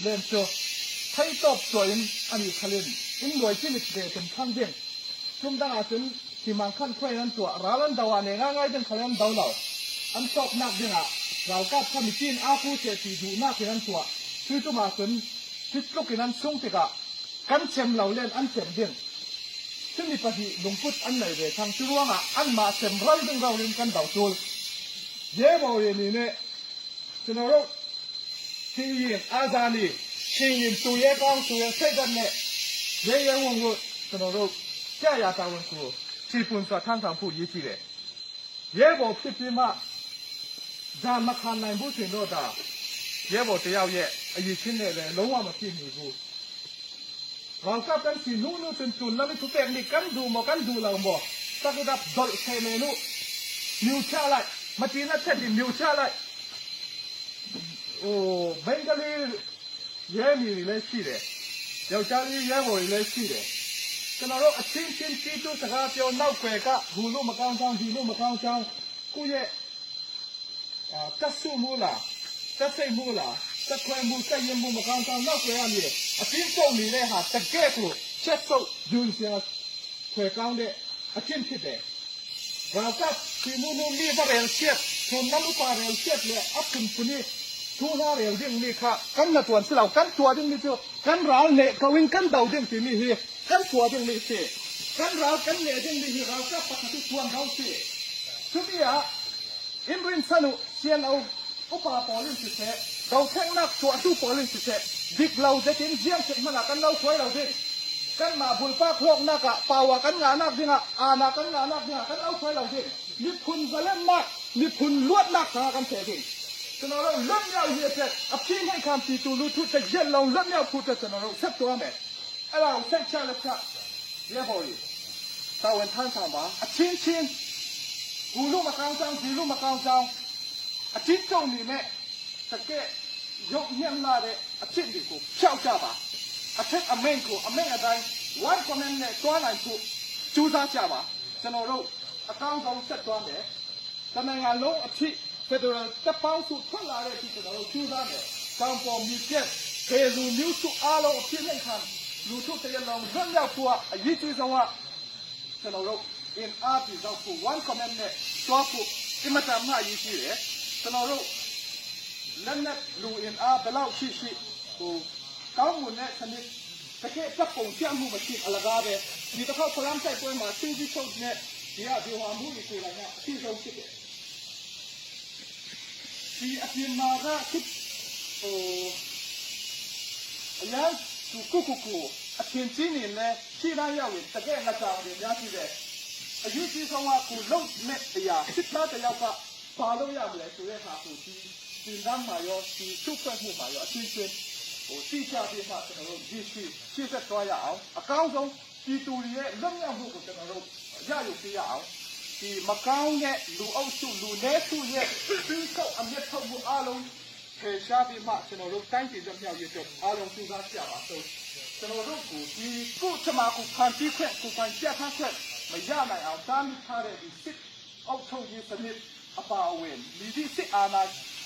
len cu theitawp chuah in an i khalin in luai cilit ve tum than ding. Tum dang ahcun Simangkhan khua in an tuah. Ral an do ah ne ngaingai ding khal in an do lo. An sawknak ding ah ralkap kha mipi in aa pu seh ti duhnak in an tuah. Cu tum ahcun cu tluk in an sung tikah kan cem lo len an cem ding. Cumi pahnih lungput an nei ve cang. Cu ruangah anmah cem ral ding ro in kan do tul. Ye Ni nih Cunoro Tiin Azani Singin tu ye kong tu ye seidan ne ye ye wung wu cunoro 下牙大文书基本上常常不一致的。ရဲဘော်ဖြစ်ပြီးမှဒါမခံနိုင်ဘူးဆိုရင်တော့ဒါရဲဘော်တယောက်ရဲ့အရေးချင်းနဲ့လည်းလုံးဝမဖြစ်နေဘူး။เราก็เป็นสีนู้นจนจุนแล้วไม่ทุกแบบนี่กันดูมกันดูเราบ่ตักดับดอลเซเมนูนิวชาไลมาจีน่าเช็ดดินิวชาไลဟိုဘင်္ဂလီရဲမီတွေလည်းရှိတယ်။ယောက်ျားလေးရဲဘော်တွေလည်းရှိတယ်။ကျွန်တော်တို့အချင်းချင်းတီးတူးစကားပြောနောက်ွယ်ကဟူလို့မကောင်းချောင်းဒီလို့မကောင်းချောင်းကိုယ့်ရဲ့အာတဆုမူလားတက်စိတ်မူလားတက်ခွဲမှုတက်ရင်မှုမကောင်းချောင်းနောက်ွယ်ရနေအတင်းပုံနေတဲ့ဟာတကယ့်ကိုချက်ဆုပ်ယူစရာခွေကောင်းတဲ့အချင်းဖြစ်တယ်။ရာကစီမူနူမီဘရဲချက်ထုံနလူပါရဲချက်လေအပ်คุนนี้ thu na rel ding mi kha kan na tuan silo kan tua ding mi chu kan ral ne kawin kan do ding ti mi hi kan tua ding mi si kan ral kan ne ding mi hi ral ka pakhat tuan dau si chu mi a in rin sanu sian au upa polin si se do theng nak tua tu polin si se dik lo zetin jiang chek mana kan lo khoi lo ding kan ma bul pa khlok nak a pawa kan nga nak ding a ana kan nga nak ding a kan lo khoi lo ding mi phun zalen nak mi phun luat nak sa kan se ding ကျွန်တော်တို့လွတ်မြောက်ရတဲ့အပြင်းနှိုက်ခံပြည်သူလူထုတရက်လုံးလွတ်မြောက်ဖို့အတွက်ကျွန်တော်တို့ဆက်သွားမယ်အဲ့ဒါကိုဆက်ချလက်ချရဲဘော်ကြီးတာဝန်ထမ်းဆောင်ပါအချင်းချင်းဘူလို့မကောင်းကြောင်းဒီလို့မကောင်းကြောင်းအချင်းကြုံနေမဲ့တကယ်ရုပ်ညံ့လာတဲ့အဖြစ်တွေကိုဖျောက်ကြပါအထက်အမိန့်ကိုအမိန့်အတိုင်း one comment နဲ့တွားနိုင်ဖို့ကြိုးစားကြပါကျွန်တော်တို့အကောင်းဆုံးဆက်သွားမယ်တနိုင်ငံလုံးအဖြစ် Federal တပ်ပေါင်းစုထွက်လာတဲ့အထိကျွန်တော်တို့ကြိုးစားမယ်။တောင်ပေါ်မြေပြက်ခေလူမျိုးစုအားလုံးအဖြစ်နဲ့ခံလူထုတရလုံးလွတ်မြောက်ဖို့အရေးကြီးဆုံးကကျွန်တော်တို့ in art ရောက်ဖို့ one comment နဲ့တွားဖို့အင်မတန်မှအရေးကြီးတယ်။ကျွန်တော်တို့လက်နက်လူ in အားဘယ်လောက်ရှိရှိဟိုကောင်းမွန်တဲ့စနစ်တကယ်တပ်ပုံပြမှုမရှိအလကားပဲဒီတစ်ခေါက်ဖလမ်းဆိုင်ပွဲမှာစင်းကြီးချုပ်နဲ့ဒီကဒီဟာမှုတွေကိုလည်းအပြည့်ဆုံးဖြစ်တယ် ဒီအပြင်မှာကဖြစ်ဟိုအရန်သူကုကုကူအထင်ကြီးနေလဲရှိသားရောက်ရင်တကယ်ငါကြောင်တွေများရှိတယ်အယူကြီးဆုံးကကိုလုံမဲ့အရာစစ်သားတယောက်ကဘာလို့ရမလဲဆိုတဲ့ဟာကိုဒီဒီလမ်းမှာရောဒီစုဖွဲ့မှုမှာရောအချင်းချင်းဟိုတိကျပြမှကျွန်တော်တို့ရရှိရှေ့ဆက်သွားရအောင်အကောင်းဆုံးဒီတူတွေရဲ့လွတ်မြောက်မှုကိုကျွန်တော်တို့ရယူပြရအောင် ဒီမကောင်းတဲ့လူအုပ်စုလူနည်းစုရဲ့ပြီးဆုပ်အမျက်ထုတ်မှုအလုံးဖယ်ရှားပြီးမှကျွန်တော်တို့တိုင်းပြည်လွတ်မြောက်ရေးအတွက်အားလုံးကြိုးစားကြပါစို့ကျွန်တော်တို့ကိုဒီကိုချမကိုဖန်တီးခွင့်ကိုပိုင်ပြတ်ထားခွင့်မရနိုင်အောင်တားမြစ်ထားတဲ့ဒီစစ်အုပ်ချုပ်ရေးစနစ်အပါအဝင်မိဒီစစ်အာဏာ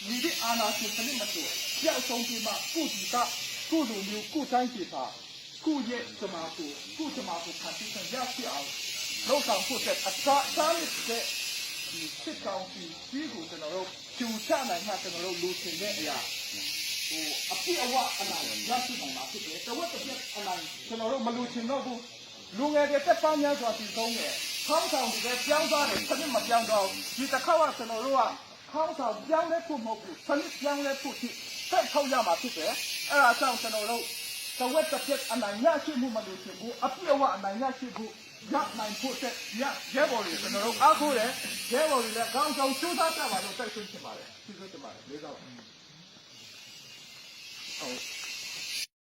မိဒီအာဏာရှင်စနစ်မတူပြောက်ဆုံးပြီးမှကိုဒီကကိုလူမျိုးကိုတိုင်းပြည်ပါကိုရဲ့ချမကိုကိုချမကိုဖန်တီးခွင့်ရရှိအောင် လောက်ဆောင်ဖို့တဲ့အစားစားတဲ့ဒီစစ်ကောင်စီကြီးကိုကျွန်တော်တို့ကျူချနိုင်မှကျွန်တော်တို့လူချင်တဲ့အရာဟိုအပြည့်အဝအနိုင်ရရှိနိုင်မှာဖြစ်တယ်။တဝက်တစ်ပြက်အနိုင်ကျွန်တော်တို့မလူချင်တော့ဘူး။လူငယ်တွေတက်ပန်းများစွာတည်သုံးတယ်။ခေါင်းဆောင်တွေပြောင်းသွားတယ်စနစ်မပြောင်းတော့ဒီတစ်ခါကကျွန်တော်တို့ကခေါင်းဆောင်ပြောင်းလဲဖို့မဟုတ်ဘူးစနစ်ပြောင်းလဲဖို့ဖြစ်ဆက်ထုတ်ရမှာဖြစ်တယ်။အဲ့ဒါကြောင့်ကျွန်တော်တို့တဝက်တစ်ပြက်အနိုင်ရရှိမှုမလူချင်ဘူးအပြည့်အဝအနိုင်ရရှိဖို့ ရနိုင်ဖို့တဲ့ရရဲဘော်တွေကျွန်တော်တို့အားကိုးတယ်ရဲဘော်တွေလည်းကောင်းဆုံးကြိုးစားကြပါလို့တိုက်တွန်းချင်ပါတယ်ကျေးဇူးတင်ပါတယ်လေးစားပါဟုတ်